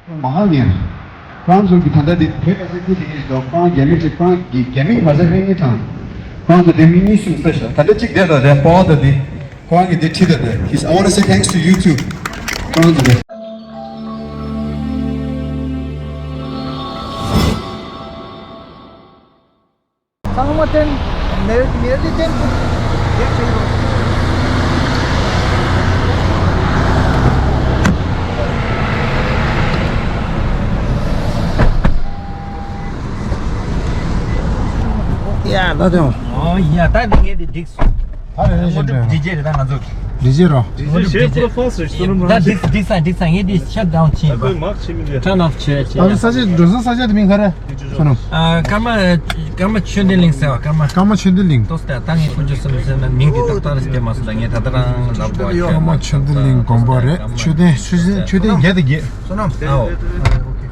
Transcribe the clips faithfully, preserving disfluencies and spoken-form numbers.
མ་ཧ་ངེར། ཁོང་ཚོ་གི་ད་ལྟ་དེ་བོད་པ་ཚོ་ཀི་དེ་ཡིན་ཟེར་ཁོང་རྒྱ་མི་ཅིག་ཁོང་གི་རྒྱ་མི་མ་ཟེར་རེ་ངེས་དང་། ཁོང་ཚོ་དེ་མི་གཉིས་གསུམ་ས་ཤ་ད་ལྟ་གཅིག་བསྡད་དོ་དེ་པོ་དོ་དེ་ཁོང་གི་དེ་ཁྲིད་དོ་དེ། He's, I want to say thanks to you too. ཁོང་ཚོ་དེ། ཚང་མ་བསྟན། མེ་མེ་རི་བསྟན། ཡ་ད་དེ། ཨོ་ཡ་ད་དེ་ངས་དེ་འགྲིག་སོང་། ད་རེ་རེ་བཞིན་འགྲོ། ཌི་ཇེ་རེད་ད་ང་ཚོ། ཌི་ཇེ་རོ། ཌི་ཇེ་ཤེ་ཕུ་ལ་ཕོ་སི་རེད་སོ་ནམ་རང་ད་འགྲིག་འགྲིག་ས་འགྲིག་ས་ངས་དེ་ཤ་ཌའུན་ཕྱིན་པ། ཊརན་ཨོཕ་བྱས་བྱས། ད་ས་ཆ་འགྲོ་ས་ས་ཆ་དེ་མིང་ག་རེ། སོ་ནམ། ཨ་ཀརྨ་ཀརྨ་ཆོས་ལྡན་གླིང་ཟེར་བ་ཀརྨ། ཀརྨ་ཆོས་ལྡན་གླིང་། ཏོག་ཙམ་ད་ངས་དཀོན་མཆོག་གསུམ་ཟེར་ན་མིང་འདི་ཏག་ཏག་རེ་སྐྱེ་མ་སོང་ད་ངས་ད་ལྟ་རང་ལབ་དགོས་ཀརྨ་ཆོས་ལྡན་གླིང་དགོན་པ་རེད། མཆོད་རྟེན་མཆོད་རྟེན་བརྒྱད་དེ་བརྒྱད། སོ་ནམ། ཨའོ།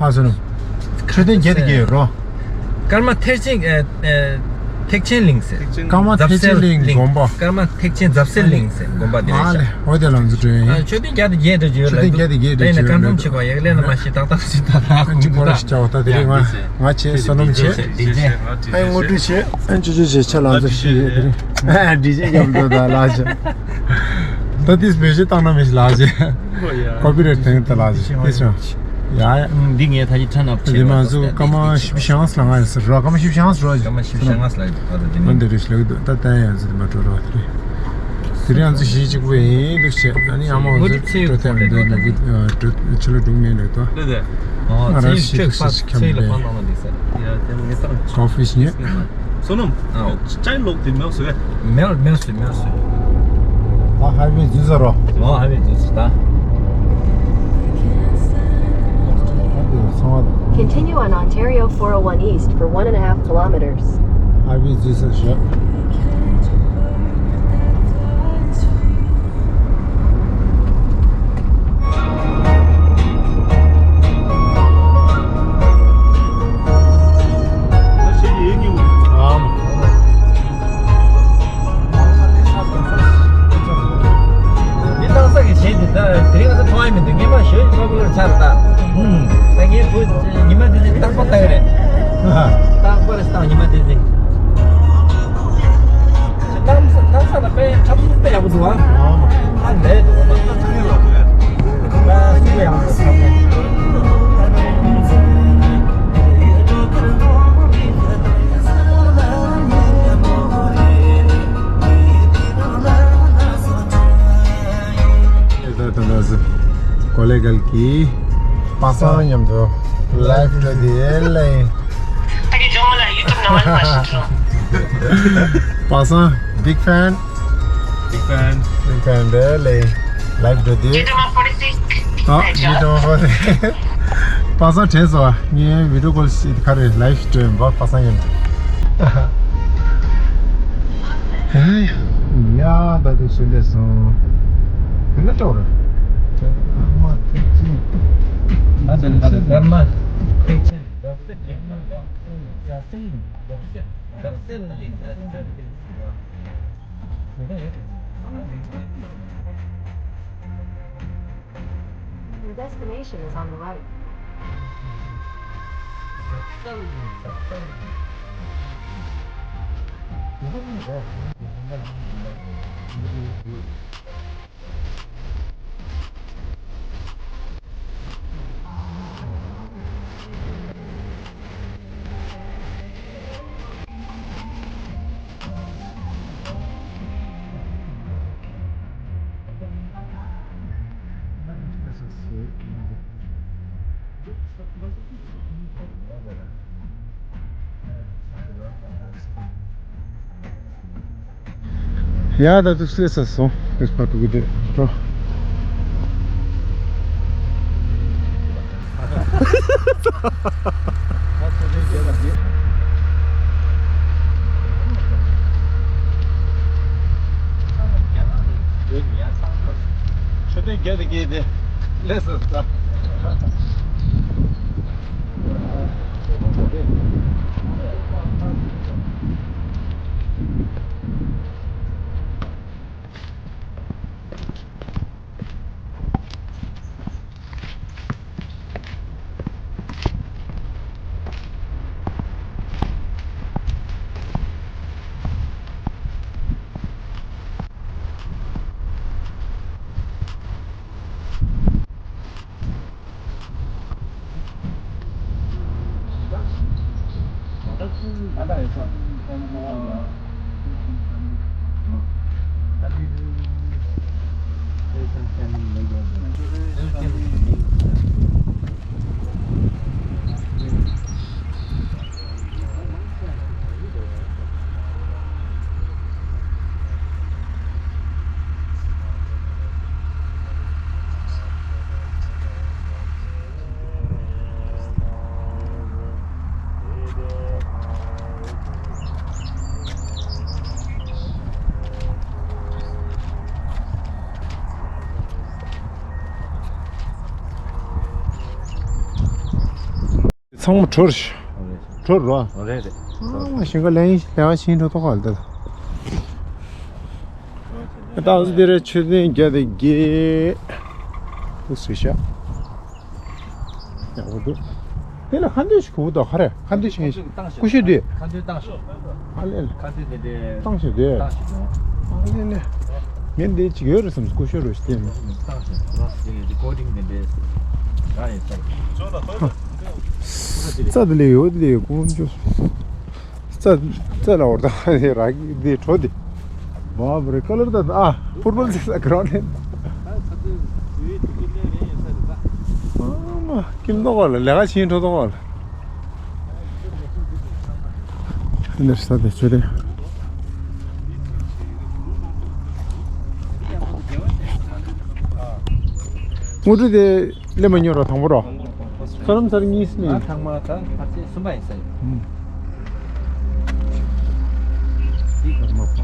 ཧ་སོ་ནམ། མཆོད་རྟེན་བརྒྱད་དེ་བརྒྱད་ཡོད་རོ། ཀརྨ་ཐེག་ཆེན། ཨ་ཨ་ཐེག་ཆེན་གླིང་ཟེར། ཀརྨ་ཐེག་ཆེན་གླིང་དགོན་པ། ཀརྨ་ཐེག་ཆེན་ཛབ་སེར་གླིང་ཟེར་དགོན་པ་འདི་རེད་ཤག་ཨ་ལེ་འོ་དེ་ལ་འཛུལ་འགྲོ་ཡིན། ཨ་མཆོད་རྟེན་བརྒྱད་དེ་བརྒྱད་རེད་ཡོད་ལ། མཆོད་རྟེན་བརྒྱད་དེ་བརྒྱད་རེད་ཡིན་ན་ཀར་འཛོམས་བྱེད་དགོས་ཡག་ལས་ན་མ་ཤེས་ཏག་ཏག་ཞིག་ད་ད་ཁོང་ཅི་གོ་ར་ཞིག་བྱ་བ་ད་དེ་རིང་ང་ང་བྱས་སོ་ནམ་བྱས། ཨ་ངོ་སྤྲོད་བྱས། ཨ་ཅོ་ཅོ་བྱས་ཆ་ལ་འཛུལ་ཞིག་ཡོད་དེ་རིང་། ཨ་ཌི་ཇེ་རྒྱབ་ལ་ད་ལ་ཅོ། ད་དེས་བེད་སྤྱོད་བཏང་ན་མི་ཞིག་ལ་ཅོ། ཀོ་པི་རེ་ཊི་དེང་དུ་ལ་ཞིག་དེ་སོང་། ཡ་ཡ། འདི་ངས་ད་ཅི་ཁྲ་ནག་དེ་མ་ཟུ་ཀ་མ་ཤི་བ་ཤང་སི་ལ་ང་ཡ་སི་རོ། ཀ་མ་ཤི་བ་ཤང་སི་རོ། ཀ་མ་ཤི་བ་ཤང་སི་ལ་ཡ་ད་དེ་མ་འདི་རེ་ཤི་ལ་གི་དུ་ད་ད་ཡ་ཟི་དེ་མ་ཏྲོ་རོ་དེ་རེ། དེ་རེ་ང་ཚོ་ཤི་གཅིག་པུ་ཡིན་འདུག་ཆེ། ཨ་ནི་ཨ་མ་འོ་ཟི་ཏྲོ་ཐེ་མི་འདུག་ནི་གི་ཆི་ལ་དྲུག་མེད་ནི་དོ། ང་རང་ཤི་གཅིག་ཤི་གཅིག་ཁྱམ་པ་རེ། ཀོ་ཕི་ཉེ། སོ་ནམ། ཨའོ། ཅའི་ལོག་དེ་མེའོ་སུ་ཡ། མེའོ་མེའོ་སུ་མེའོ་སུ། ད་ཧའི་ཝེ་འཛུལ་ས་རོ། ཨོ་ཧའི་ཝེ་འཛུལ་ས་ད། Continue on Ontario four oh one East for one and a half kilometers. ཧའི་ཝེ་འཛུལ་ས་ཞོ། མི་བཏང་ས་གི་བྱེད་དེ་ད་དེ་རིང་ང་ཚོ་མཐོང་ཡ་མི་འདུག་སྔོན་མ་ཞོལ་པོ་པུ་ལར་ཆགས་རེད་ད། ད་ངའི་བུ་ཉི་མ་དེ་ཚོ་རྟག་པར་ལྟ་གི་རེད། རྟག་པར་རེད་ད་ཉི་མ་དེ་ཚོ། ཁྱེད་གནམ་ས་གནམ་ས་ལ་དཔེ་འཁྲབ་ཚུལ་དཔེ་ཡག་པོ་འདུག་ཨ། ཨ་ལས་འདུག་ཨ། ད་ཚང་མ་ལ་དཔེ་ཡག་པོ་འདུག་ཨ། ད་ད་ད་གོ་ལེ་གལ་གྱི་པ་སངས་མཉམ་དུ་ལའེབ་སྤྲོད་དེ་ལེ། ད་གི་ཇོ་མོ་ལ་ཡུ་ཊུབ་ནང་ལ་མ་ཤི་འགྲོ། པ་སངས་big fan། Big fan། Big fan་རེད་ལེ། ལའེབ་སྤྲོད་དེ། ཡུ་ཊུབ་མ་ཕོར་ཊི་སིགས། ཨ་ཡུ་ཊུབ་མ་ཕོར་ཊི་སིགས། པ་སངས་དྲན་སོང་ཨ། ངས་བི་ཌིའོ་ཀོལ་ཞིག་ག་རེ་ལའེབ་སྤྲོད་ཡིན་པ་པ་སངས་ཡིན། ཡ་ད་དུ་སུ་ལས་སོང་། དེ་ན་ཅོག་རེད། ཨ་ད་ད་ད་མ། Your destination is on the right. ཡ་ད་དུ་སུས་ས་སོང་། ཨེས་པ་ཏུ་གི་དེ་འགྲོ། མཆོད་རྟེན་བརྒྱད་དེ་བརྒྱད་དེ་ལས་སུ་ས། ཚང་མ་གྲོལ་ཤག་གྲོལ་རོ། རེད་རེད། ཨ་མ་ཞིང་ཁ་ལེན་ལེན་བ་ཕྱིན་འགྲོ་ཐོག་ག་ལ། ད་ད་འདི་རེད། མཆོད་རྟེན་བརྒྱ་དང་བརྒྱད། འདུག་སེ་ཤག་ཡག་པོ་འདུག་དེ་ལ་ཁ་འདོན་ཞིག་གོ་དོ། ག་རེ་ཁ་འདོན་ཞིག་ཀུ་ཤུ་དེ། ཁ་འདོན་བཏང་ཤོག་ཨ་ལེ་ལེ། ཁ་འདོན་དེ་འདྲའི་བཏང་ཤོག་དེ། བཏང་ཤོག་ཨ་ལེ་ལེ། ངས་འདི་ཅིག་ཡོད་རེད་བསམས། ཀུ་ཤུ་རུ་ཞིག་བསྟན། བཏང་ཤོག་རོ། དེ་རི་ཀོར་ཌིང་དེ་འདྲའི་ར་ཡིན་ས་རེད། རྩ་དེ་ལས་ཡོད་དེ་ལས་ཀུན་སྤྱོད། རྩ་རྩ་ལ་འོར་ད་ར་གི་འདི་བྲོ་དེ། མ་བར་ཀ་ལར་ད་ཨ་ཕུར་པལ་ཟེར་ས་ག་རང་ལེན། ཨ་མ་ཁྱིམ་ཐོག་ལ་ལས་ཀ་བྱེད་འགྲོ་ཐོག་ལ། འདིར་ས་དེ་ཆུ་དེ། དངུལ་ཀྲུ་དེ་སླེབས་མ་མྱོང་ར། དང་པོ་ར། ས་ལམ་སར་གཉིས་ནི། ང་ཚང་མ་ད་ཕལ་ཆེར་གསུམ་པ་ཡིན་ས་ཡིན། ཨུམ། འདི་གར་མ་པ།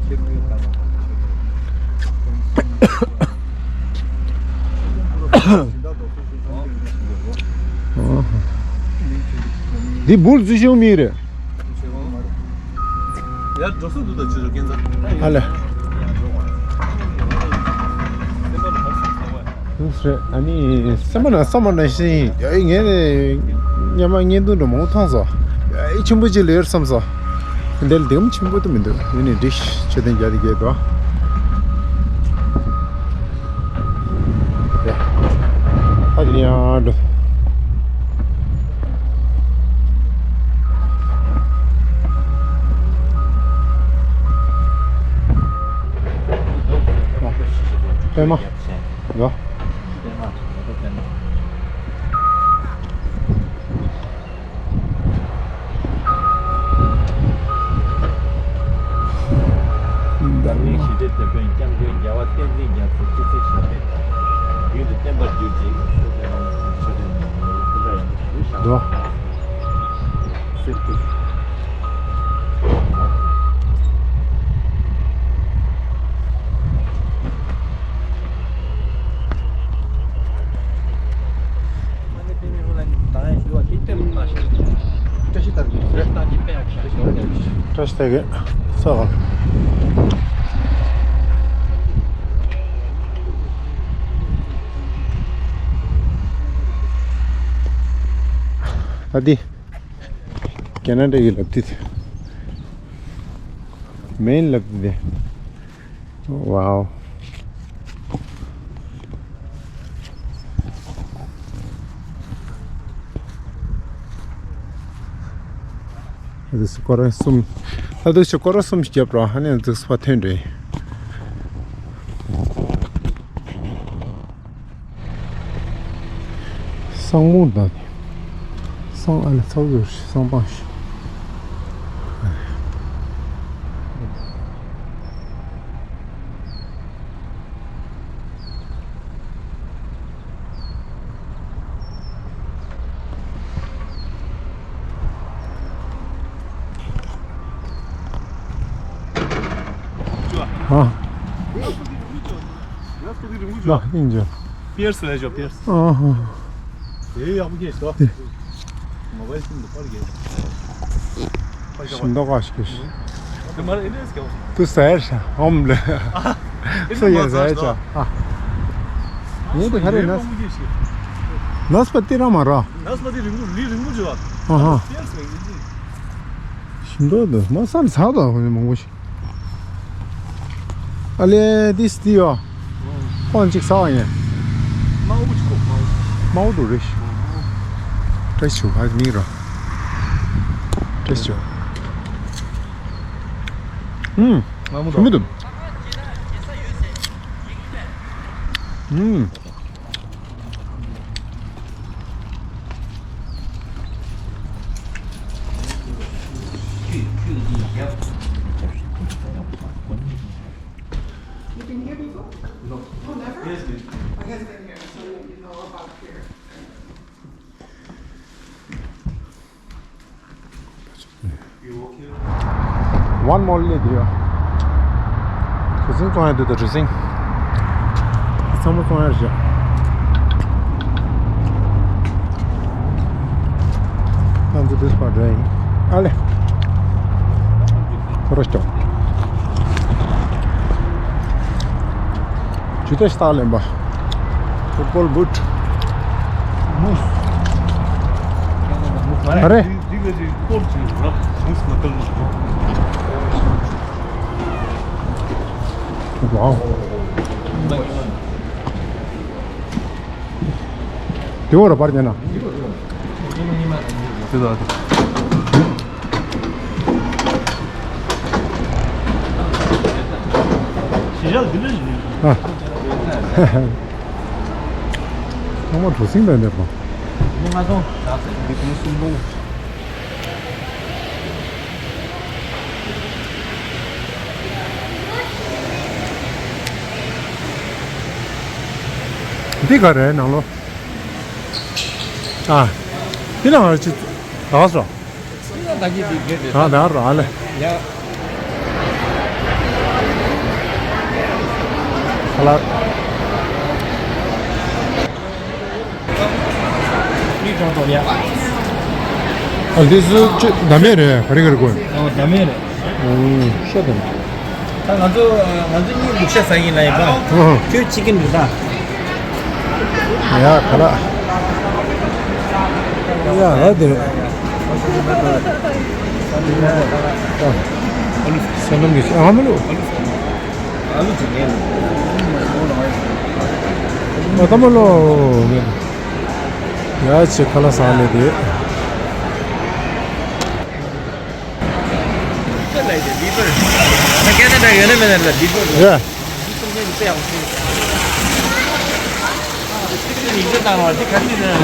ཁྱེད་ཀྱི་གར་མ་པ། འདི་འབུལ་རྩིས་ཞུ་མི་རེད། ཡར་འགྲོ་ས་འདུག་ད་ཅི་རུ་སྐྱེན་ཚ། ཨ་ལེ། ཨ་ནི་སེམས་པ་ན་སེམས་པ་ན་ཤི་ཡ་ངས་ནི་སྙམ་མ་བརྙན་ཐུང་འདྲ་མང་མཐོང་སོང་། ཡ་ཆེན་པོ་ཅིག་ལེར་བསམ་སོང་། འདི་ལ་དེ་མ་ཆེན་པོ་དུ་མི་འདུག་ཡིན་ནི་འགྲིག་མཆོད་རྟེན་བརྒྱ་དང་བརྒྱད་དོ། ཡ། ཨ་ལི་ཡང་འགྲོ། པད་མ། ཡ། འཛམ་གླིང་ཞི་བདེ་དེད་དཔོན་སྐྱབས་མགོན་རྒྱལ་བ་བསྟན་འཛིན་རྒྱ་མཚོ་སྐུ་ཚེ་ཞབས་པད་བརྟན། རྒྱུན་དུ་བརྟན་པར་གྱུར་ཅིག་སྐུ་ཚེ་རིང་ལ་ཕུལ་བ་ཡང་ཞུ་ཞབས། བཀྲ་ཤིས་རྟགས་བརྒྱད་ས་ག། ཨ་དི། ཁེ་ན་ཌ་ཡི་ལབ་དུས། མེན་ལབ་དུས། ཝའོ། ཨ་དུ་སྐོར་ར་གསུམ། ཨ་དུ་ཞིག་སྐོར་ར་གསུམ་ཞིག་བརྒྱབ་རོགས། ཨ་ནི་འཛུགས་པ་ཐོན་འདྲེ། སང་མོ་དང་། སང་ཨ་ལ་ཚ་བོ་ཞིག་སང་པང་ཞིག་ཨ། ལགས་ཡིན་ཅོ། པིར་སི་ལས་ཅོ་པིར་སི། ཨ་ཧ། དེ་ཡག་པོ་སྐྱེས་ཤག་མོ་བའི་སིམ་དུ་པར་རྒྱག་ཤིང་ཏོག་ཁ་ཞིག་གིས། དེ་མར་ཨེ་ནས་སྐྱོ། དུ་ཟེར་ཤ་ཧོམ་ལེ། ཨ་ཨེ་སུ་ནས་ཡིན་མ་ཟེར་ཟེར་ཤ། ཨ། ངས་དེ་ག་རེ་ན། ནས་པ་ཏི་ར་མ་ར། ནས་པ་ཏི་རིང་པོ་ལི་རིང་པོ་བྱོས། ཨ་ཧ། ཤིང་ཏོག་དུ་མ་སམ་ཚ་དོ་མང་པོ་ཞིག་ཨ་ལེ་ཏིས་ཏི་ཡོ། ཁོང་གཅིག་ས་བ་ཡིན། མའུ་ཅི་ཁོ་མའུ། མའུ་ཏུ་རེ་ཤི། བཀྲ་ཤིས་ཆོས་ཕ་མིང་རོ། བཀྲ་ཤིས་ཆོས། ཨུམ། ང་མོ་ཞུ་མི་འདུག་ཨུམ། You been here before? No. Oh, never? Yes, ma'am. My husband here, so you know about here. One more lady. གྲུ་གཟིངས་བཙོང་ཡ་འདུག་ད་གྲུ་གཟིངས། ཚང་མ་བཙོང་ཡ་རེད། ང་ཚོ་འདི་པར་འདྲ་ཡིན། ཨ་ལེ། ཁོ་ར་སྐྱོག་ཇུ་ཏ་ཞིག་ལེན་པ། ཕུཊ་བོལ་བུཊ། མུས། ཨ་རེ། ཝའོ། དེ་འོ་ར་པར་ཉན་ན། དེ་དང་དེ། ཨ། ཚང་མ་གྲུ་གཟིངས་ལ་འདེབས་པ། འདི་ག་རེ་ནང་ལོ། ཨ། འདི་ནང་ལ་ཅི། ད་ག་སོ། ད་ག་རོ་ཨ་ལེ། ཡ། ཁ་ལག་ཨ། འདི་སུ་ཅི་ད་མེད་རེད། ག་རེ་ག་རེ་དགོས། ཨོ། ད་མེད་རེད། ཨོ། ཤོད་དང་། ད་ང་ཚོ་ང་ཚོ་གཉིས་ལུག་ཤ་ཟ་གིན་ལ་ཡིན་པ། ཨོ། ཁྱོད་ཅི་གིན་རེད་ད། ཡ་ཁ་ལག་ཡ་ཨ་དེ་རེད། ཨ། སོ་ནམ་གྱི་ཨ་མ་ལུ། ཨ་ད་མ་ལོ། ཡ་ཆེ་ཁ་ལག་ཟ་ལེ་དེ། ཡ།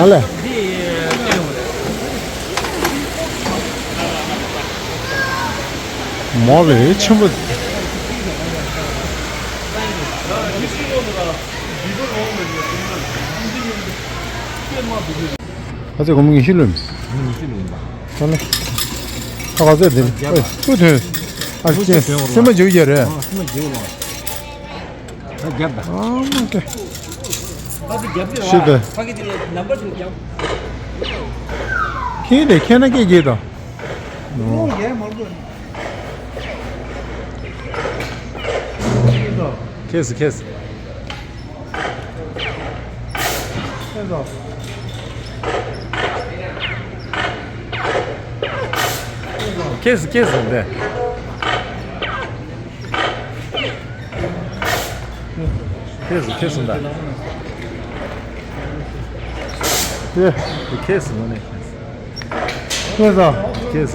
ཨ་ལེ། མོ་ལེ་ཆེན་པོ། ཨ་ཙི་གོང་མ་ངེས་ཤེས་ལོན། ངེས་ཤེས་ལོན་པ། ཨ་ལེ། ཨ་ག་ཚོད་དེ། ཨ་ལེ། ཨུ་ཐོན། ཨ་ཅེ། སེམས་པ་འཇིགས་ཡ་རེད། ཨ་སེམས་པ་འཇིགས་ལོ། ཨ་མ་ཀེ། ཤི་ད། ཁྱེད་དེ་ཁྱེད་ན་སྐད་སྐྱེས་དང་། ཁེས་ཁེས། ཁེས་ཁེས་འདི། ཁེས་ཁེས་འདི། ཁེས་ཁེས་ནི། ཁེས། ཁེས།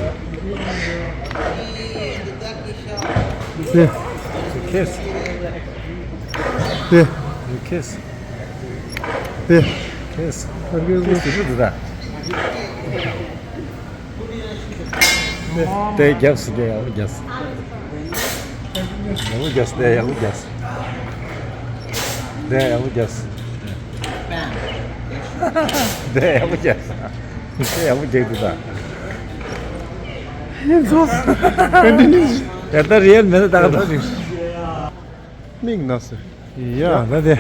ཁེས། ཁེས། ཁེས། ཁེས། ཁེས། དེ་རྒྱབ་སུ་རྒྱབ་ཡག་པོ་རྒྱབ། ཡག་པོ་རྒྱབ། དེ་ཡག་པོ་རྒྱབ། དེ་ཡག་པོ་རྒྱབ། དེ་ཡག་པོ་རྒྱབ། དེ་ཡག་པོ་རྒྱབ་འདུག་ད། ཡིན་ཚོ། ད་ལྟ་རིལ་མེད་ད་ད་ག་ད། མིག་ན་སོ། ཡ་ད་དེ།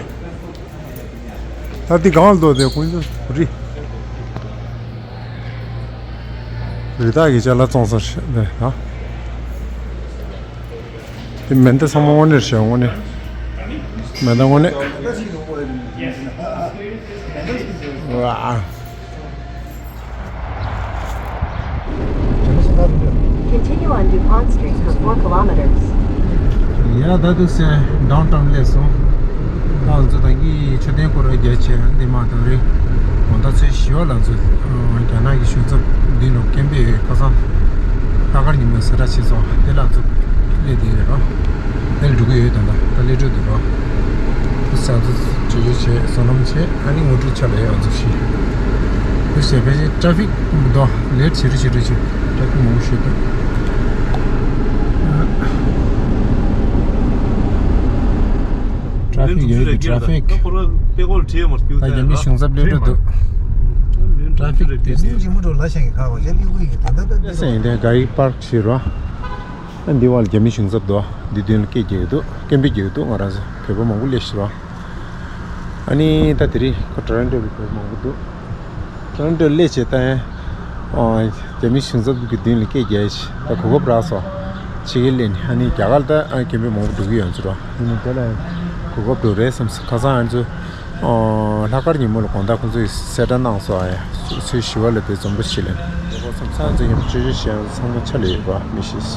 ད་དེ་གང་ལ་འདུག་དེ་ཁོང་ཚོ་རི། རི་དྭགས་ཀྱི་ཅ་ལག་བཙོང་ས་རེད་དེ་ད། དེ་མེ་མདའ་ཚང་མ་དངོས་གནས་རེད་དངོས་གནས། མེ་མདའ་དངོས་གནས། ཝ། Continue on DuPont Street for four kilometers. ཡ་ད་དུ་སེ་ཌའུན་ཊའུན་སླེབས་སོང་། ད་ང་ཚོ་ད་གིན་མཆོད་རྟེན་སྐོར་ར་རྒྱག་ཆེད་འདི་མ་ཐག་རེད། ད་ལྟ་ཚེས་བཞི་བ་ལ་ང་ཚོ་རྒྱ་ནག་གི་གཞུང་ཚབ་འདི་ནང་ཀེམ་པེ་ཁ་སང་ལྷག་དཀར་ཉི་མ་གསལ་བསྒྲགས་བྱས་སོང་། དེ་ལ་ང་ཚོ་ སླེབས་དེ་ཡོད་རོ། སླེབས་འགྲོ་གི་ཡོད་ད་ལྟ། ད་སླེབས་འགྲོ་འདུག་རོ། ཁོ་ས་ཚོ་བྱེད་རྒྱུ་བྱས་བསོད་ནམས་བྱས། ཨ་ནི་ངོ་སྤྲོད་ཆ་ལ་ཡང་འཛུགས་ཤིག་ཁོ་ཞེ་ཕལ་ཆེར་ཊ་ཕིག་འདུག་ལེཊ་བྱེད་རེ་བྱེད་རེ་བྱེད། ཊ་ཕིག་མང་པོ་ཞིག་འདུག་ཊ་ཕིག་ཡོད་ཀྱི་ཊ་ཕིག་ད་རྒྱ་མི་གཞུང་ཚབ་སླེབས་འགྲོ་འདུག་ཊ་ཕིག་དེ་ཟིན་ཇི་མུ་འགྲོ་ལ་ཤང་གི་ཁ་བ་ཞབས་ཡི་གུ་ཡི་ད་ད་ད་ད་ཟེར་ཡིན་དེ་ག་ཡིག་པར་བྱེད་རོ། ཨ་འདི་བར་རྒྱ་མི་གཞུང་ཚབ་འདུག་འདི་མདུན་ལ་སྐད་རྒྱག་གི་འདུག་སྐད་འབོད་རྒྱག་གི་འདུག་ང་རང་ཚོ་བོད་པ་མང་པོ་སླེབས་ཤག་རོ། ཨ་ནི་ད་དེ་རིང་ཁོ་ཊོ་རོན་ཊོ་གི་བོད་པ་མང་པོ་འདུག་ཊོ་རོན་ཊོ་སླེབས་བྱས་ད་ཡང་ཨ་རྒྱ་མི་གཞུང་ཚབ་ཀྱི་མདུན་ལ་སྐད་རྒྱག་ཡ་ཞིག་ད་གོ་སྐབས་རག་སོང་། ཕྱི་རྒྱལ་སླེབས་ནས་ཨ་ནི་རྒྱ་གར་ད་ཨ་སྐད་འབོད་མང་པོ་འགྲོ་གི་ཡོད་ཚོད་རོ། ཨ་ནི་དེ་ལ་གོ་སྐབས་འགྲོ་རེད་བསམ་སོང་། ཁ་སང་ང་ཚོ་ཨོ། ལྷག་དཀར་ཉིན་མོ་ལ་དགོང་དག་ཁོང་ཚོས་གསལ་བསྒྲགས་གནང་སོང་། ཨ་ཡ། ཚོས་བཞི་པ་ལ་དེ་འཛོམས་པོ་ཞིག་ལ། ཁོ་ཚོ་ཚང་ཚོ་མཉམ་དུ་ཅོ་ཅོ་བྱས་ཡང་ཚང་མ་ཆ་ལ་ཡོད་པ་མི་ཤེས།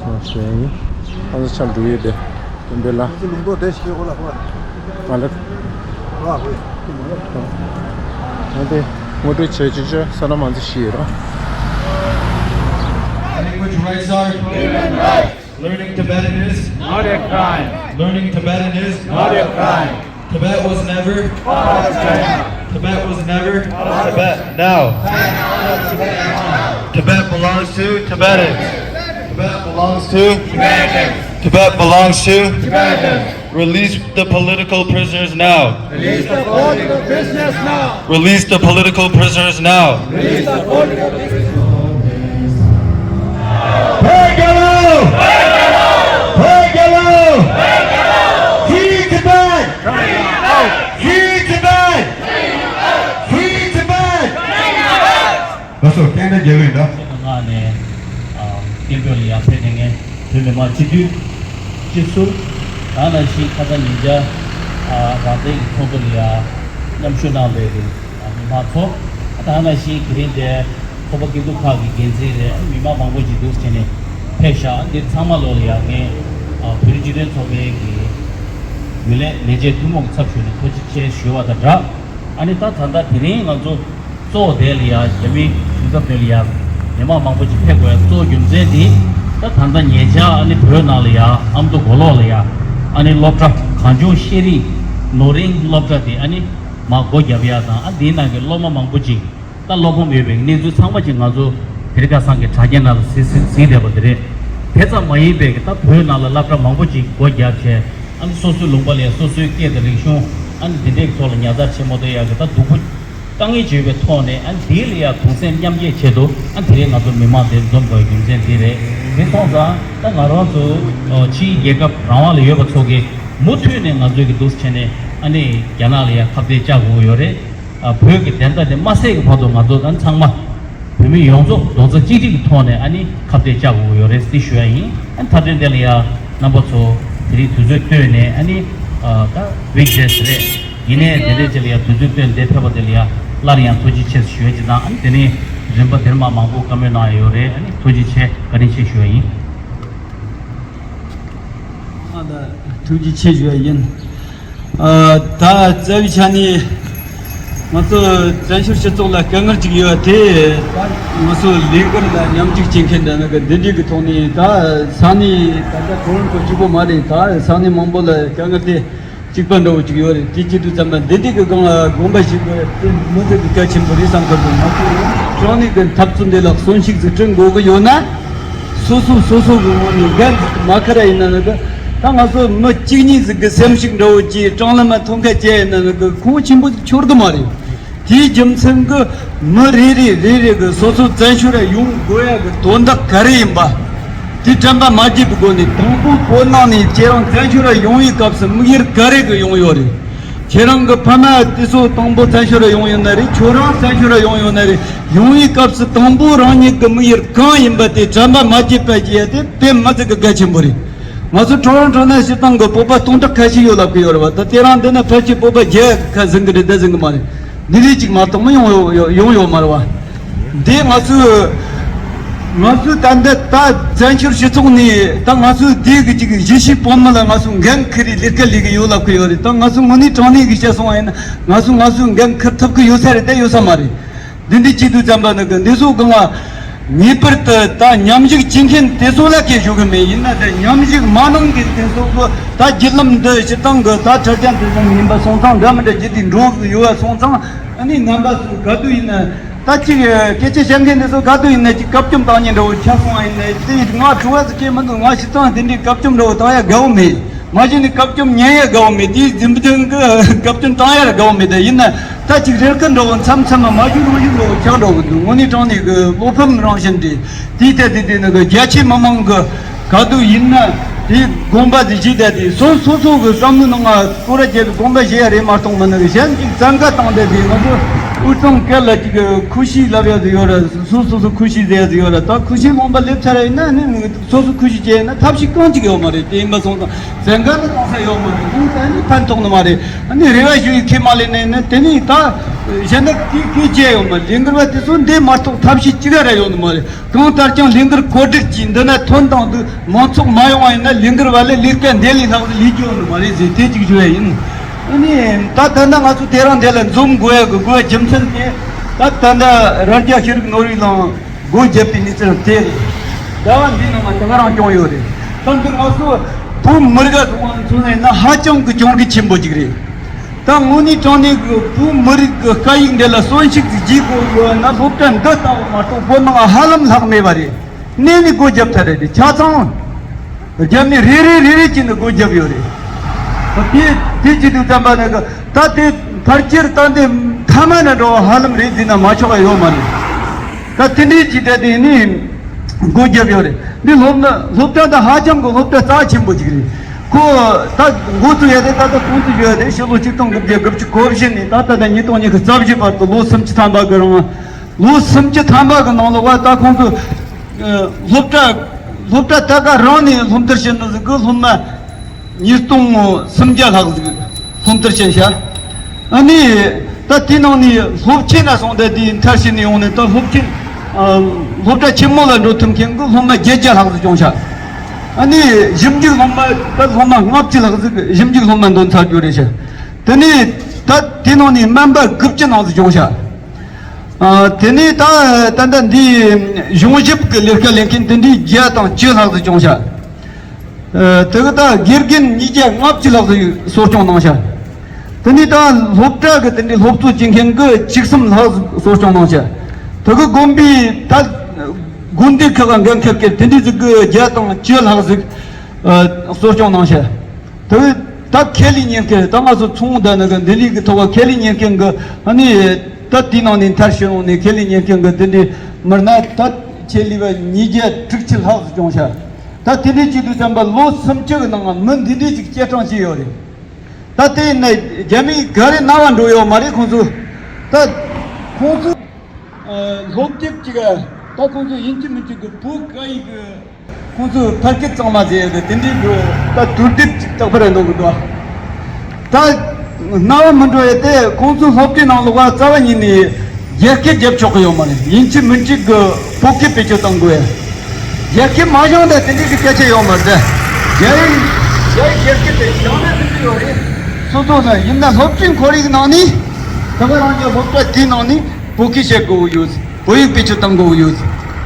ང་ཚོ་ཆ་ལ་འགྲོ་ཡོད་དེ། དེ་འདྲ་ལ། ཁོ་ཚོ་ལུང་རྟོགས་དེ་ཞིག་ཁོ་ལ་ཁོ། ང་ལ། ང་དེ་ངོ་སྤྲོད་བྱས་ཅོ་ཅོ་བསོད་ནམས་མང་ཚོ་ཤི་ཡོད་རོ། Language rights are human rights. Learning Tibetan is not a crime. Learning Tibetan is not a crime. Tibet was never part of China. Tibet was never part of Tibet. Now, Tibet belongs to Tibetans. Tibet belongs to Tibetans. Tibet belongs to Tibetans. Release the political prisoners now. Release the political prisoners now. Release the political prisoners now. Release the political prisoners now. Break it up! Break it up! Free Tibet! Free Tibet! Free Tibet! ལགས་སོ། བསྟན་དགྲ་རྒྱལ་བའི་འདྲ། ཁྱེད་ཀྱི་ངག་ནས་སྐད་འབོད་ལ་ཡར་ཕེབས་ནས་ངས་བོད་མི་མང་སྤྱི་འཐུས་སྤྱི་ཟུར། ད་ནང་བཞིན་ཁ་སང་ཉིན་ཆ་རང་བཙན་གྱི་ཚོགས་འདུ་ལ་ཡར་མཉམ་ཞུགས་གནང་བའི་གི་མི་མང་ཚོ། ད་ནང་བཞིན་དེ་རིང་འདིར་ཚོགས་པ་སྐྱིད་སྡུག་ཁག་གི་འགན་འཛིན་རེད། མི་མང་མང་པོ་ཅིག་འདུག་བྱས་ནས་ཕེབས་ཤག་འདིར་ཚང་མ་ལོག་ལ་ཡར་ངས་བོད་རིགས་སྤྱི་མཐུན་ཚོགས་པའི་གི་རྒྱུན་ལས་ལས་བྱེད་ཐུན་མོང་གི་ཚབ་ཞུས་ནས་ཐུགས་རྗེ་ཆེ་ཞུ་བ་དང་སྦྲགས། ཨ་ནི་ད་ད་ལྟ་དེ་རིང་ང་ཚོ་གཙོ་བོ་དེ་ལ་ཡ་རྒྱ་མི་གཞུང་ཚབ་དོན་ལ་ཡ་མི་མང་མང་པོ་ཅིག་ཕེབས་དགོས་ཡ་གཙོ་བོ་རྒྱུ་མཚན་དེ། ད་ད་ལྟ་ཉེ་ཆར་ཨ་ནི་བོད་ནང་ལ་ཡ་ཨ་མདོ་མགོ་ལོག་ལ་ཡ་ཨ་ནི་སློབ་གྲྭ་གངས་ལྗོངས་ཤེས་རིག་ནོར་གླིང་སློབ་གྲྭ་དེ་ཨ་ནི་མར་སྒོ་བརྒྱབ་ཡ་དང་། ཨ་དེའི་ནང་གི་སློབ་མ་མང་པོ་ཅིག་ད་སློབ་ཕམ་ཡོད་པའི་གནས་ཚུལ་ཚང་མ་ཅིག་ང་ཚོ་དེ་རིང་ཁ་སང་གི་དྲ་རྒྱའི་ནང་ལ་གཟིགས་གཟིགས་གཟིགས་བསྡད་པ་དེ་རེད། དེ་ཙམ་མ་ཡིན་པའི་གི་ད་བོད་ནང་ལ་སློབ་གྲྭ་མང་པོ་ཅིག་སྒོ་བརྒྱབ་བྱས། ཨ་ནི་སོ་སོའི་ལུང་པ་ལ་ཡ་སོ་སོའི་སྐད་དང་རིག་གཞུང་། ཨ་ནི་འདི་འདྲའི་ཐོག་ལ་ཉར་ཚགས་བྱེད་མ་ཐུབ་ཡག་གི་ད་སྡུག་པོ་དཀའ་ངལ་ཅིག་ཡོད་པའི་ཐོག་ནས། ཨ་ནི་དེ་ལ་ཡ་གདུང་སེམས་མཉམ་སྐྱེད་ཆེད་དུ་ཨ་ནི་དེ་རིང་ང་ཚོ་མི་མང་དེར་འཛོམས་དགོས་རྒྱུ་མཚན་འདི་རེད། དེ་སོང་ཙང་ད་ང་རང་ཚོ་ཕྱིའི་རྒྱལ་ཁབ་རང་དབང་ལ་ཡོད་པ་ཚོ་གིས་མུ་མཐུད་ནས་ང་ཚོའི་གི་འདུག་སེ་བྱས་ནས་ཨ་ནི་རྒྱ་ནག་ལ་ཡ་ཁ་གཏད་བཅག་དགོས་ཀྱི་ཡོད་རེད། ཨ་བོད་ཀྱི་བདེན་མཐའ་དེ་མ་གསལ་གྱི་བར་དུ་ང་ཚོ་ད་ནི་ཚང་མ་བོད་མི་ཡོངས་རྫོགས་རྡོག་རྩ་གཅིག་སྒྲིལ་གྱི་ཐོག་ནས་ཨ་ནི་ཁ་གཏད་བཅག་དགོས་ཀྱི་ཡོད་རེད་ཟེར་ཞུ་ཡ་ཡིན། ཨ་ནི་མཐའ་དོན་དེ་ལ་ཡ་རྣམ་པ་ཚོ་དེ་རིང་དུས་ཚོད་བཏོན་ནས་ཨ་ནི་ཨ་ད་ཝིག་ཌེ་སི་རེད། ཡིན་ནའི་དེ་འདྲའི་ཅིག་ལ་ཡ་དུས་ཚོད་བཏོན་ཏེ་ཕེབས་པ་དེ་ལ་ཡ་སླར་ཡང་ཐུགས་རྗེ་ཆེ་ཞུ་ཡ་ཅིག་དང་། ཨ་ནི་དེ་ནས་རིམ་པ་དེར་མ་མང་པོ་བཀའ་མོལ་གནང་ཡ་ཡོད་རེད། ཨ་ནི་ཐུགས་རྗེ་ཆེ། བཀའ་དྲིན་ཆེ་ཞུ་ཡ་ཡིན། ཐུགས་རྗེ་ཆེ་ཞུ་ཡ་ཡིན། ཨ་ད་རྩ་བའི་ཆ་ནས་ང་ཚོ་བཙན་བྱོལ་སྤྱི་ཚོགས་ལ་དཀའ་ངལ་ཅིག་ཡོད་དེ། ད་ང་ཚོ་ལས་འགུལ་ལ་མཉམ་ཞུགས་བྱེད་མཁན་འདྲ་ན་གི་འདི་འདྲའི་གི་ཐོག་ནས། ད་ས་གནས་ད་ལྟ་ཊོ་རོན་ཊོ་གཅིག་པོ་མ་རེད། ད་ས་གནས་མང་པོ་ལ་དཀའ་ངལ་དེ་གཅིག་པ་འདྲ་བོ་ཅིག་ཡོད་རེད། དེ་བྱེད་དུས་ཙམ་པ་འདི་འདྲའི་གི་སྒང་ལ་དགོངས་པ་བཞེས་དགོས་དེ་མི་ཚེ་གི་གལ་ཆེན་པོ་རེད་བསམ་གི་འདུག་ང་ཚོ་རང་ནས་གི་འཐབ་རྩོད་འདི་ལ་གསོན་ཤུགས་ཟིག་སྤྲད་དགོས་གི་ཡོད་ན། སོ་སོ་སོ་སོ་གི་ངོས་ནས་འགན་མ་ཁུར་ཡིན་ན་ནི་གི། ད་ང་ཚོ་མི་གཅིག་གཉིས་ཟིག་གི་སེམས་ཤུགས་འདྲ་བོ་ཅིག་ཀྲང་ལི་མ་ཐོན་ཁ་བྱས་ཡིན་ན་ནི་གི་ཁུངས་ཆེན་པོ་ཟིག་འཁྱོལ་གི་མ་རེད། དེའི་རྒྱུ་མཚན་གི་མི་རེ་རེ་རེ་རེ་གི་སོ་སོ་བཙན་བྱོལ་ར་ཡོང་དགོས་ཡ་གི་དོན་དག་ག་རེ་ཡིན་པ། དེ་དྲན་པ་མ་བརྗེད་པའི་སྒོ་ནས། དང་པོ་བོད་ནང་ནས་ཁྱེད་རང་བཙན་བྱོལ་ར་ཡོང་བའི་སྐབས་སུ་དམིགས་ཡུལ་ག་རེ་གི་ཡོང་ཡོད་རེད། ཁྱེད་རང་གི་ཕ་མ་དེ་ཚོ་དང་པོ་བཙན་བྱོལ་ར་ཡོང་ཡོད་ན་རེད། ཁྱོད་རང་བཙན་བྱོལ་ར་ཡོང་ཡོད་ན་རེད། ཡོང་བའི་སྐབས་སུ་དང་པོ་རང་ཉིད་ཀྱི་དམིགས་ཡུལ་གང་ཡིན་པ་དེ་དྲན་པ་མ་བརྗེད་པ་བྱེད་ཡ་དེ་དཔེ་མི་སྲིད་ཀྱི་གལ་ཆེན་པོ་རེད། ང་ཚོ་ཊོ་རོན་ཊོ་ན་སྤྱིར་བཏང་གི་བོད་པ་སྟོང་ཕྲག་ཁ་ཤས་ཡོད་ལབ་ཀྱི་ཡོད་རེད་བ། ད་དེ་རིང་འདི་ན་ཕལ་ཆེར་བོད་པ་བརྒྱ་ཁ་ཟིན་གི་རེད་ད་ཟིན་གི་མ་རེད། འདི་རིགས་ཅིག་མ་གཏོགས་མི་ཡོང་ཡོང་ཡོང་ཡོད་མ་རེད་བ། འདི་ང་ཚོས་ང་ཚོས་ད་འདི་ད་བཙན་བྱོལ་སྤྱི་ཚོགས་ནས་ད་ང་ཚོས་འདི་གི་ཅིག་གཞིས་བྱེས་བོད་མི་ལ་ང་ཚོས་འགན་འཁུར་རེ་ལས་ཀ་ལས་གི་ཡོད་ལབ་གི་ཡོད་རེད། ད་ང་ཚོ་དངོས་གནས་དྲང་གནས་གི་བཤད་སོང་བ་ཡིན་ན་ང་ཚོས་ང་ཚོས་འགན་འཁུར་ཐུབ་གི་ཡོད་ས་རེད་ད་ཡོད་ས་མ་རེད། འདི་འདྲའི་བྱེད་དུས་ཙམ་པ་ནི་གི་འདི་ཚོ་གང་ལ་ ངེས་པར་དུ་ད་མཉམ་ཞུགས་བྱེད་མཁན་དེ་ཚོ་ལ་སྐད་ཞུ་གི་མེད། ཡིན་ན་ད་མཉམ་ཞུགས་མ་གནང་གི་དེ་ཚོ་གི་ད་བརྒྱུད་ལམ་འདི་སྤྱིར་བཏང་གི་ད་འཕྲོད་བསྟེན་དེ་ཚོ་ཡིན་པ་སོང་ཙང་འདྲ་མི་འདྲ་བརྒྱུད་དེ་འགྲོ་གི་ཡོད་པ་སོང་ཙང་ཨ་ནི་རྣམ་པ་ཚོ་ག་དུས་ཡིན་ན་ད་ཅིག་སྐད་ཆ་བཤད་མཁན་དེ་ཚོ་ག་དུས་ཡིན་ན་ཅིག་བཀག་སྐྱོམ་བཏང་མཁན་འདྲ་བོ་ཆགས་སོང་བ་ཡིན་ན་དེ་ང་ཁྲོ་བ་ཟིག་སྐྱེས་མི་འདུག་ང་སྤྱིར་བཏང་དེ་འདྲའི་བཀག་སྐྱོམ་འདྲ་བོ་བཏང་ཡ་དགའ་བོ་མེད། མ་གཞི་ནས་བཀག་སྐྱོམ་ཉན་ཡ་དགའ་བོ་མེད། དེའི་རྒྱུ་མཚན་གྱིས་བཀག་སྐྱོམ་བཏང་ཡ་དགའ་བོ་མེད། དེ་ཡིན་ན་ད་ཅིག་རེ་སྐུལ་འདྲ་བོ་མཚམས་མཚམས་མ་མ་བཞུགས་རང་བཞུགས་འདྲ་བོ་ཆགས་འགྲོ་གི་འདུག་དངོས་གནས་དྲང་གནས་ཀྱི་བློ་ཕམ་རང་བཞིན་རེད། དེའི་ཐད་དེ་དེ་ནི་གི་རྒྱ་ཆེ་མི་མང་གི་ག་དུས་ཡིན་ན་དེའི་དགོངས་པ་དེ་བཞེས་བསྡད་དེ་སོ་སོ་སོ་གི་བསམ་བློའི་ནང་ང་སྐོར་ར་རྒྱབ་པའི་དགོངས་པ་བཞེས་ཡ་རེད་མ་གཏོགས་མིན་ནི་གི་གཞན་ཅིག་བཙན་བཀའ་བཏང་བསྡད་དེ་ང་ཚོ་དབུས་གཙང་སྐད་ལ་ཅིག་གི་ཁུ་ཤི་ལབ་ཡ་ཟིག་ཡོད་ར། སོ་སོ་སོ་ཁུ་ཤི་ཟེར་ཡ་ཟིག་ཡོད་ར། ད་ཁུ་ཤི་ལུང་པ་སླེབས་ཚར་ཡིན་ན་ནི་སོ་སོ་ཁུ་ཤི་བྱས་ཡིན་ན་ཐབས་ཤེས་གང་ཅིག་ཡོད་མ་རེད། དེ་ཡིན་པ་སོང་ཙང་བཙན་བཀའ་ནི་གཏོང་ས་ཡོད་མ་རེད། ཁོང་ཚོ་ནི་ཕན་ཐོགས་ནི་མ་རེད། ཨ་ནི་རེ་བ་ཞུ་ཡི་ཁས་མ་ལེན་ནས་ནི་དེ་ནི་ད་གཞན་དག་གིས་གིས་བྱས་ཡོད་མ་རེད། ལས་འགུལ་བ་དེ་ཚོ་འདི་མ་གཏོགས་ཐབས་ཤེས་ཅི་ག་ར་ཡོད་ནི་མ་རེད། གང་ལྟར་ཀྱང་ལས་འགུལ་གོ་སྒྲིག་གྱིས་འདི་ན་ཐོན་དང་དུ་མང་ཚོགས་མ་ཡོང་བ་ཡིན་ན་ལས་འགུལ་བ་ལས་ལས་ཀ་འདི་ལས་ལྷག་ཟིག་ལས་རྒྱུ་ཡོད་ནི་མ་རེད་ཟེར་དེ་གཅིག་ཞུ་ཡ་ཡིན། ཨ་ནི་ད་ད་ལྟ་ང་ཚོ་དེ་རང་འདི་ལ་འཛོམས་དགོས་ཡ་གི་དགོས་རྒྱུ་མཚན་དེ་ད་ད་ལྟ་རྭ་རྒྱ་ཤེས་རིག་ནོར་བུའི་གླིང་སྒོ་བརྒྱབ་པའི་གནས་ཚུལ་དེ་རེད། ཟླ་བ་འདིའི་ནང་ང་ད་ག་རང་བྱུང་ཡོད་རེད། ད་འདི་ང་ཚོ་བོད་མི་རིགས་ལ་མཚོན་ན་ཧ་ཅང་གི་གྱོང་གུད་ཆེན་པོ་ཅིག་རེད། ད་དངོས་གནས་དྲང་གནས་ཀྱི་བོད་མི་རིགས་ཀྱི་སྐད་ཡིག་འདི་ལ་གསོན་ཤུགས་ཅིག་རྒྱས་དགོས་ཡོད་ན་སློབ་གྲྭ་འདི་ལྟ་བུ་མ་གཏོགས་བོད་ནང་ཧ་ལམ་ལྷག་མེད་པ་རེད། གནས་ནས་སྒོ་བརྒྱབ་ཚར་རེད། དེ་ཆ་ཚང་རྒྱབ་ནས་རེ་རེ་རེ་རེ་བྱས་ནས་སྒོ་བརྒྱབ་ཡོད་རེད། ད་དེ་དེ་བྱེད་དུས་ཙམ་པ་ནི་གི་ད་དེ་ཕལ་ཆེར་ད་འདི་མཐའ་མ་ན་འགྲོ་བ་ཧ་ལམ་རེད་ཟེར་ན་མ་ཆོག་པ་ཡོད་མ་རེད། ད་དེ་འདྲའི་ཅིག་ད་དེ་ནི་སྒོ་བརྒྱབ་ཡོད་རེད། འདི་སློབ་ན་སློབ་གྲྭ་ད་ཧ་ཅང་གི་སློབ་གྲྭ་རྩ་ཆེན་པོ་ཅིག་རེད། ཁོ་ད་འགོ་བཙུགས་ཡ་དེ་ད་ལྟ་གོང་དུ་བརྗོད་ཡ་དེ་ཕྱི་ལོ་ཆིག་སྟོང་དགུ་བརྒྱ་དགུ་བཅུ་གོ་བཞི་ནས་ད་ལྟ་ད་ཉིས་སྟོང་ཉི་ཤུ་རྩ་བཞི་བར་དུ་ལོ་སུམ་ཅུ་ཐམ་པ་གི་རིང་ལོ་སུམ་ཅུ་ཐམ་པ་གི་ནང་ལོགས་ལ་ད་ཁོང་ཚོ་སློབ་གྲྭ་སློབ་གྲྭ་ད་ག་རང་ནས་སློབ་མཐར་ཕྱིན་ནི་ཟིག་གི་སློབ་མ་ཉིས་སྟོང་སུམ་བརྒྱ་ལྷག་ཟིག་སློབ་མཐར་ཕྱིན་ཤག་ཨ་ནི་ད་དེའི་ནང་ནས་སློབ་ཆེན་ན་སོང་སྟེ་དེའི་མཐར་ཕྱིན་ནས་ཡོང་ནས་ད་སློབ་ཆེན་སློབ་གྲྭ་ཆེན་མོ་ལ་འགྲོ་ཐུབ་མཁན་གི་སློབ་མ་བརྒྱད་བརྒྱ་ལྷག་ཟིག་བྱུང་ཤག་ཨ་ནི་ཞིབ་འཇུག་སློབ་མ་ད་སློབ་མ་ལྔ་བཅུ་ལྷག་ཟིག་ཞིབ་འཇུག་སློབ་མ་འདོན་ཚར་རྒྱུ་རེད་ཤག་དེ་ནས་ད་དེའི་ནང་ནས་སྨན་པ་དགུ་བཅུ་ནང་ཟིག་བྱུང་ཤག་ཨ། དེ་ནས་ད་ད་ལྟ་འདི་གཞུང་ཞབས་ཀྱི་ལས་ཀ་ལས་མཁན་དེ་འདྲའི་བརྒྱ་དང་བཅུ་ལྷག་ཙམ་བྱུང་ཤག་ཨ། དེ་གི་ད་དགེ་རྒན་ཉིས་བརྒྱ་ལྔ་བཅུ་ལྷག་ཙམ་གསོ་སྐྱོང་གནང་ཤག་དེ་ནས་ད་སློབ་གྲྭ་གི་དེ་འདྲའི་སློབ་གཙོ་བྱེད་མཁན་གི་བཅུ་གསུམ་ལྷག་ཙམ་གསོ་སྐྱོང་གནང་ཤག་དེ་གི་དགོན་པའི་ད་དགོན་སྡེ་ཁག་གི་འགན་འཁུར་མཁན་དེ་འདྲའི་ཟིག་གི་བརྒྱ་དང་བཅུ་ལྷག་ཙམ་ཨ། གསོ་སྐྱོང་གནང་ཤག་དེ་བས་ད་ཁས་ལེན་ཉན་མཁན་ད་ང་ཚོ་ཚོང་ད་ནི་གི་འདི་ལས་ཀྱི་ཐོག་ཁས་ལེན་ཉན་མཁན་གི་ཨ་ནི་ད་དེའི་ནང་ནས་མཐར་ཕྱིན་འོང་ནས་ཁས་ལེན་ཉན་མཁན་གི་འདི་འདྲའི་མི་སྣ་ད་ཆེད་ལས་པ་ཉིས་བརྒྱ་དྲུག་ཅུ་ལྷག་ཙམ་བྱུང་ཤག་ད་དེ་འདྲའི་བྱེད་དུས་ཙམ་པ་ལོ་སུམ་ཅུ་གི་ནང་མི་འདི་འདྲའི་ཅིག་སྐྱེད་སྲིང་བྱས་ཡོད་རེད། ད་དེ་ནས་རྒྱ་མི་ག་རེ་རྣ་བ་འགྲོ་ཡོད་མ་རེད་ཁོང་ཚོ། ད་ཁོང་ཚོ་ཨ། སློབ་དེབ་ཅིག་ད་ཁོང་ཚོ་ཡིན་གཅིག་མིན་གཅིག་གི་བོད་སྐད་ཡིག་གི་ཁོང་ཚོས་ཕལ་སྐད་གཙང་མ་ཟེར་ཡ་གི་དེ་འདྲའི་གི་ད་དུར་དེབ་ཅིག་རྟག་པར་འདོན་གི་འདུག་ད་རྣ་བ་མི་འགྲོ་ཡ་དེ་ཁོང་ཚོའི་སློབ་གྲྭའི་ནང་ལོགས་རྩ་བ་ཉིད་ནས་རྒྱ་སྐད་རྒྱབ་ཆོག་གི་ཡོད་མ་རེད། ཡིན་གཅིག་མིན་གཅིག་གི་བོད་སྐད་བེད་སྤྱོད་གཏང་དགོས་ཡ། རྒྱ་སྐད་མ་སྦྱངས་ད་དེ་འདྲའི་གི་སྐད་ཆ་ཡོད་མ་རེད། རྒྱ་ཡིག་རྒྱ་ཡིག་རྒྱ་སྐད་དེ་སྦྱངས་ན་དེ་འདྲ་ཡོད་རེད། སོ་སོ་ན་ཡིན་ན་སློབ་གྲྭའི་ཁོར་ཡུག་ནང་ནས་ད་ག་རང་གི་སློབ་གྲྭ་དེའི་ནང་ནས་བོད་སྐད་བཤད་དགོས་ཡོད། བོད་ཡིག་བེད་སྤྱོད་གཏང་དགོས་ཡོད།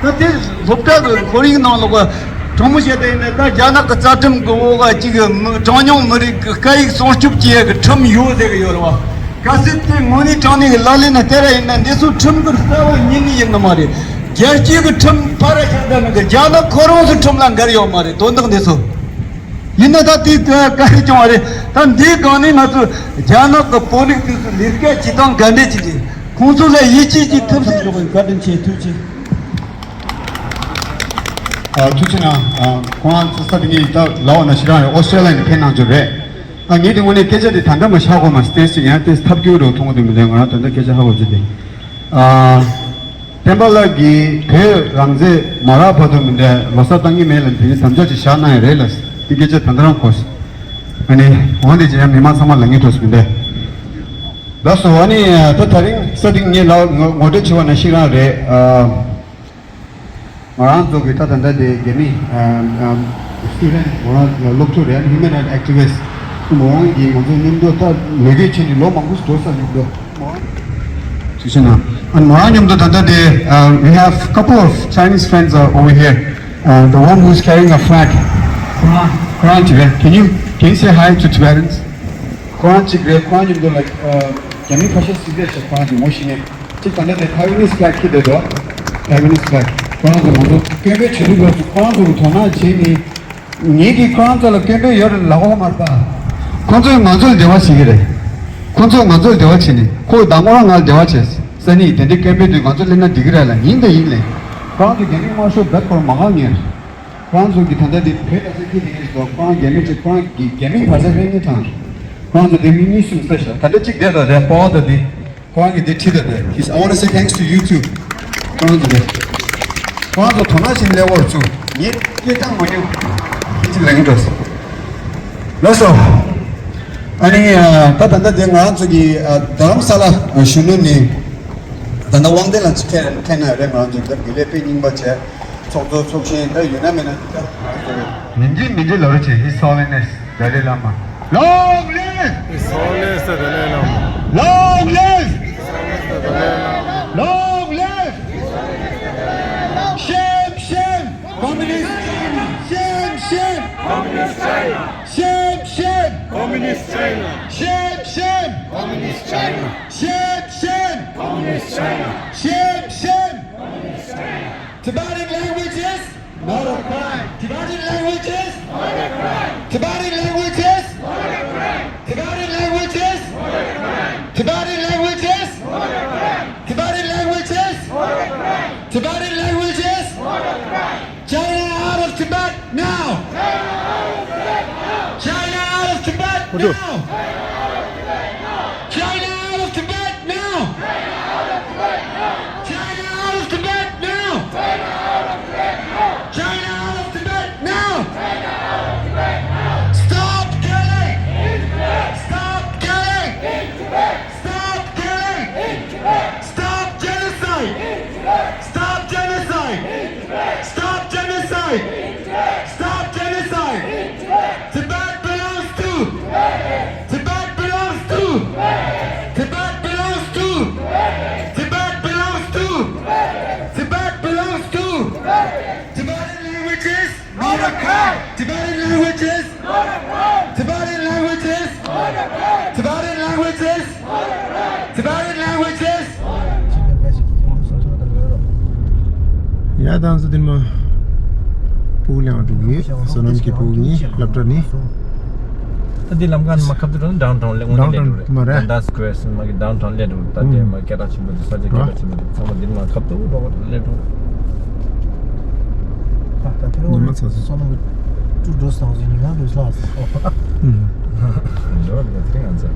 ད་དེ་སློབ་གྲྭ་གི་ཁོར་ཡུག་ནང་ལོགས་དྲང་མོ་བཤད་དེ་ཡིན་ན་ད་རྒྱ་ནག་གི་རྩ་ཁྲིམས་གི་འོག་ག་ཅིག་གི་མི་གྲངས་ཉུང་མི་རིགས་གི་སྐད་ཡིག་སྲུང་སྐྱོབ་བྱེད་ཡ་གི་ཁྲིམས་ཡོད་ཟེར་གི་ཡོད་རེད་བ། གལ་སྲིད་དེ་དངོས་གནས་དྲང་གནས་གི་ལག་ལེན་ན་སྟེར་ར་ཡིན་ན་འདི་ཚོ་ཁྲིམས་གི་རྩ་བ་ཉིད་ནས་ཡིན་ནི་མ་རེད། རྒྱལ་སྤྱིའི་གི་ཁྲིམས་ཕར་ར་བཞག་ད་ནི་གི་རྒྱ་ནག་ཁོ་རང་ཚོའི་ཁྲིམས་ལ་འགལ་ཡོད་མ་རེད་དོན་དག་འདི་ཚོ། ཡིན་ན་ད་དེ་ག་རེ་བྱུང་བ་རེད། ད་འདིའི་སྒང་ནས་ང་ཚོ་རྒྱ་ནག་གི་བོད་རིགས་དེ་ཚོ་ལས་ཀ་བྱེད་སྟངས་ག་འདྲས་ཅིག་རེད། ཁོང་ཚོ་ལ་ཡིད་ཆེས་ཀྱི་ཐུབ་ཟིན་འགྲོ་གི་བཀའ་དྲིན་ཆེ། ཐུགས་རྗེ་ཆེ། ཨ། ཐུགས་རྗེ་གནང་། ཨ། ཁོང་ཚོ་ས་དེ་ནས་ད་ལའོ་ན་ཤི་རང་ཨོ་སི་ཀྲི་ལི་ཡ་ནས་ཕེབས་གནང་རྒྱུ་རེད། ཨ། ངས་དེ་དངོས་གནས་སྐད་ཆ་དེ་ད་འདྲ་མ་ཧ་གོ་མ་སྟེ་ཡང་ཏོག་ཙམ་ཐབས་སྐྱོ་རུ་མཐོང་གི་འདུག་མི་འདུག་ང་རང་ད་ལྟ་སྐད་ཆ་ཧ་གོ་རྒྱུ་དེ། ཨ། བསྟན་པ་ལགས་ཀྱིས་བོད་རང་བཙན་མ་རག་བར་དུ་མི་འདྲ་ལོ་གསར་བཏང་གི་མེད་ལ་དེ་ནི་དམ་བཅའ་ཅིག་བཞག་གནང་ཡ་རེད་ལ། དེ་སྐད་ཆ་ད་ལྟ་རང་གོ། ཨ་ནི་འོན་ཏེ་ཅི་ཡང་མི་མང་ཚང་མ་ལ་ངེས་འགྲོ་སུ་མི་འདྲ། ལགས་སོ། ཨ་ནི་ད་དེ་རིང་ས་སྟེང་ངེད་ལ་ངོ་ངོ་སྤྲོད་བྱེད་པ་ན་ཤི་རང་རེད། ཨ། ང་རང་ཚོ་གི་ད་ད་ལྟ་དེ་རྒྱ་མི་ཨ་ཨ་སི་ཊུ་ཌེན་ཊི་ང་རང་སློབ་ཕྲུག་རེད། ཨ་ནི་ཧིའུ་མན་རའིཊ་ཨེག་ཊི་བི་སི་ཊི་ང་རང་གིས་ང་ཚོ་མཉམ་དུ་ད་ལས་ཀའི་ཆེད་ནས་ལོ་མང་པོ་ཞིག་འགྲོ་ས་མཉམ་དུ་ཐུགས་རྗེ་གནང་། And ང་མཉམ་དུ་ད་ལྟ་དེ, uh, we have couple of Chinese friends, uh, over here. Uh, the one who's carrying a flag. ཁོ་རང་ཅིག་རེད། Can you, can you say hi to Tibetans? ཁོ་རང་ཅིག་རེད། ཁོ་རང་མཉམ་དུ་like, uh, རྒྱ་མི་ཁ་ཤས་གཟིགས་བསྡད་བྱས། ཁོ་རང་ཚོ་ངོ་ཤེས་མཁན་ཅིག་ད་ལྟ་དེ་Taiwanese flag འཁྱེར་བསྡད་འདུག Taiwanese flag. ཁོ་རང་ཚོ་ང་ཚོ་སྐད་འབོད་བྱེད་དུས་སྐབས་སུ་ཁོ་རང་ཚོ་གི་དོ་སྣང་བྱེད་ནི། ངེད་ཀྱིས་ཁོ་རང་ཚོ་ལ་སྐད་འབོད་ཡོད་རེད་ལབ་ཀྱི་མ་རེད་པ། ཁོ་ཚོས་ང་ཚོ་ལ་འབྲེལ་བ་བྱེད་ཀྱི་རེད། ཁོ་ཚོས་ང་ཚོ་ལ་འབྲེལ་བ་བྱེད་ནི། ཁོ་མདང་དགོང་རང་ང་ལ་འབྲེལ་བ་བྱས། སང་ཉིན་དེ་འདྲའི་སྐད་འབོད་དུས་ང་ཚོ་སླེབས་ན་འགྲིག་གི་རེད་ལབ། ཡིན་དང་ཡིན་ལབ། ཁོ་རང་ཚོ་རྒྱ་མི་དམར་ཤོག་རྦད་ཁོ་རང་མ་དགའ་མཁན་རེད། ཁོ་རང་ཚོ་གིས་ད་ལྟ་དེ་བོད་ལ་ས་ཁྱི་དེ་ངེས་སོ། ཁོ་རང་རྒྱ་མི་ཅིག་ཁོ་རང་གི་རྒྱ་མིའི་བར་ཆ་རེད་ངེས་དང་། ཁོ་རང་ཚོ་དེ་མི་གཉིས་གསུམ་ས་ཤ་ད་ལྟ་གཅིག་བསྡད་དང་རེད། པོ་ཏོ་དེ་ཁོ་རང་གི་དེ་ཁྲིད་དང་རེད། He's, I want to say thanks to you too. ཁོ་རང་ཚོ་རེད། ཁོ་རང་ཚོ་དོ་སྣང་བྱེད་ལེ་བོར་བཙུགས་ངེད་སྐད་གཏོང་མ་མྱོང་། ཁྱི་ཅིག་ལེན་འགྲོ་སོང་། ལགས་སོ། ཨ་ནི་ད་ད་ལྟ་དེ་ང་རང་ཚོ་གི་རྡ་རམ་ས་ལ་གཞོན་ནུ་ནི་ད་ལྟ་དབང་ལྡན་ལགས་ཅིག་ཕེབས་ན་ཡང་རེད། ང་རང་ཚོ་ད་དགེ་ལས་དཔེ་རྙིང་པ་བྱས། ཚོགས་གཙོ་ཚོགས་གཞོན་ད་ཡོད་ན་མེད་ན་ད་ང་ཚོ་མི་འདི་མི་འདི་ལོ་རེ་བྱས། His Holiness Dalai Lama. Long live! His Holiness the Dalai Lama. Long live! His Holiness the Dalai Lama. Long live! Shame, shame! Communist China! Shame, shame! Communist China! Shame, shame! Communist China! Shame, shame! Communist China! Shame, shame! Communist China! Shame, shame! Communist China! Tibetan language is not a crime. Tibetan language is not a crime. Tibetan language is not a crime. Tibetan language is not a crime. Tibetan language is not a crime. Tibetan language is not a crime. Tibetan language is not a crime. China out of Tibet now. China out of Tibet now. China out of Tibet now. China out of Tibet now. China out of Tibet now. China out of Tibet now. China out of Tibet now. China out of Tibet now. China out of Tibet now. Stop killing. In Tibet. Stop killing. In Tibet. Stop killing. In Tibet. Stop genocide. In Tibet. Stop genocide. In Tibet. Stop genocide. In Tibet. Stop genocide. In Tibet. Tibet belongs to. Tibet belongs to. Tibet belongs to. Tibet belongs to. Tibet belongs to. Tibetan language is not a crime. Tibetan language is not a crime. Tibetan language is not a crime. Tibetan language is not a crime. Tibetan language is. ཡ་ད་ང་ཚོ་འདིར་མ་ཕྲུ་གུ་ལེན་པར་འགྲོ་གི་ཡོད། བསོད་ནམས་ཀྱི་ཕྲུ་གུ་གཉིས་སློབ་གྲྭ་ནས། ད་འདི་ལམ་ཁ་ནས་མར་ཁ་ཐུག་འགྲོ་ན་ཌའུན་ཊའུན་སླེབས་འོང་ནས་སླེབས་འགྲོ་རེད། མ་རེད། ཌན་ཌཱ་སི་ཀོ་ཝེར་མ་གི་ཌའུན་ཊའུན་སླེབས་འགྲོ་རེད། ད་དེ་མ་སྐད་གྲགས་ཆེན་པོ་དེ་ས་ཆ་སྐད་གྲགས་ཆེན་པོ་དེ་ཚང་མ་འདིར་མར་ཁ་ཐུག་འགྲོ་བ་སླེབས་འགྲོ། ད་ད་ཕེ་ཉི་མ་ཚ་སོང་། བསོད་ནམས་ཀྱི་ཀྲུ་འགྲོ་སོང་ཟིན་ཉི་མ་འགྲོ་སླ་སོང་། འགྲོ་རེད། ད་དེ་ང་ཚོ།